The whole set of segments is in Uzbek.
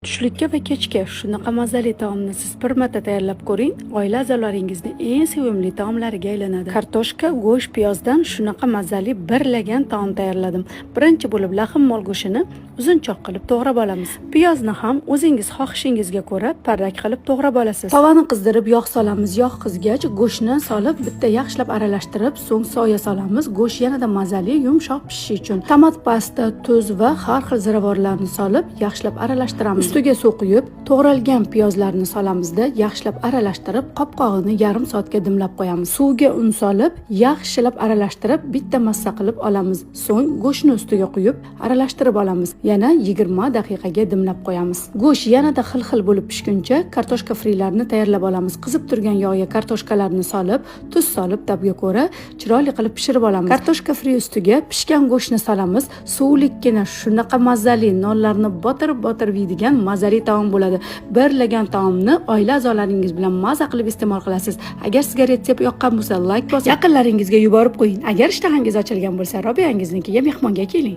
Tushlikka va kechga shunaqa mazali taomni siz bir marta tayyorlab ko'ring, oila a'zolaringizni eng sevimli taomlariga aylanadi. Kartoshka, go'sht, piyozdan shunaqa mazali bir lagan taom tayyorladim. Birinchi bo'lib lahm mol go'shtini uzunchoq qilib to'g'rab olamiz. Piyozni ham o'zingiz xohishingizga ko'ra parrak qilib to'g'rab olasiz. Tovani qizdirib yog' solamiz. Yog' qizgach, go'shtni solib bitta yaxshilab aralashtirib, so'ng soya solamiz. Go'sht yanada mazali, yumshoq pishishi uchun. Tomat pasta, tuz va har xil ziravorlarni solib, yaxshilab aralashtiramiz. Ustiga suv quyib, to'g'ralgan piyozlarni solamizda, yaxshilab aralashtirib, qopqog'ini yarim soatga dimlab qo'yamiz. Suvga un solib, yaxshilab aralashtirib, bitta massa qilib olamiz. So'ng go'shtni ustiga quyib, aralashtirib olamiz. Yana 20 daqiqaga dimlab qo'yamiz. Go'sht yanada xil-xil bo'lib pishguncha kartoshka frilarni tayyorlab olamiz. Qizib turgan yog'ga kartoshkalarni solib, tuz solib, tabga ko'ra chiroyli qilib pishirib olamiz. Kartoshka fri ustiga pishgan go'shtni solamiz. Suvlikkina shunaqa mazali nonlarni botirib-botirib yeydigan mazali taom bo'ladi. Bir lagan taomni oila a'zolaringiz bilan maza qilib iste'mol qilasiz. Agar sizga retsept yoqqan bo'lsa, layk bosing, yaqinlaringizga yuborib qo'ying. Agar ishtahangiz ochilgan bo'lsa, Robiyangiznikiga mehmonga keling.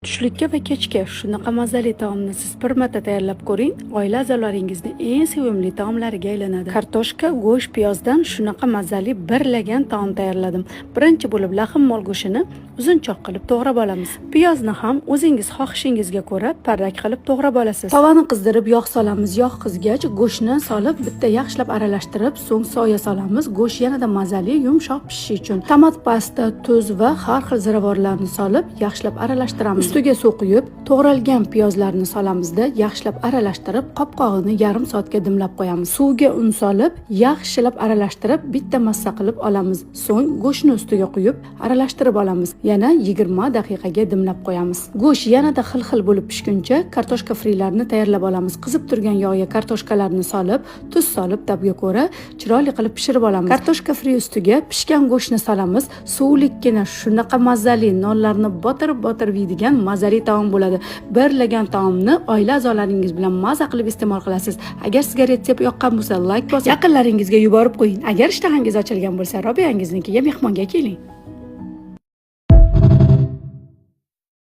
Tushlikka va kechga shunaqa mazali taomni siz bir marta tayyorlab ko'ring, oila a'zolaringizni eng sevimli taomlariga aylanadi. Kartoshka, go'sht, piyozdan shunaqa mazali bir lagan taom tayyorladim. Birinchi bo'lib lahm mol go'shtini uzunchoq qilib to'g'rab olamiz. Piyozni ham o'zingiz xohishingizga ko'ra parrak qilib to'g'rab olasiz. Tovani qizdirib yog' solamiz. Yog' qizgach, go'shtni solib bitta yaxshilab aralashtirib, so'ng soya solamiz. Go'sht yanada mazali, yumshoq pishishi uchun. Tomat pasta, tuz va har xil ziravorlarni solib, yaxshilab aralashtiramiz. Ustiga suv quyib, to'g'ralgan piyozlarni solamizda, yaxshilab aralashtirib, qopqog'ini yarim soatga dimlab qo'yamiz. Suvga un solib, yaxshilab aralashtirib, bitta massa qilib olamiz. So'ng go'shtni ustiga quyib, aralashtirib olamiz. Yana 20 daqiqaga dimlab qo'yamiz. Go'sht yanada xil-xil bo'lib pishguncha kartoshka frilarni tayyorlab olamiz. Qizib turgan yog'ga kartoshkalarni solib, tuz solib, tabga ko'ra chiroyli qilib pishirib olamiz. Kartoshka fri ustiga pishgan go'shtni solamiz. Suvlikkina shunaqa mazali nonlarni botirib-botirib yeydigan mazali taom bo'ladi. Bir lagan taomni oila a'zolaringiz bilan maza qilib iste'mol qilasiz. Agar sizga retsept yoqqan bo'lsa, layk bosing, yaqinlaringizga yuborib qo'ying. Agar ishtahangiz ochilgan bo'lsa, Robiyangiznikiga mehmonga keling.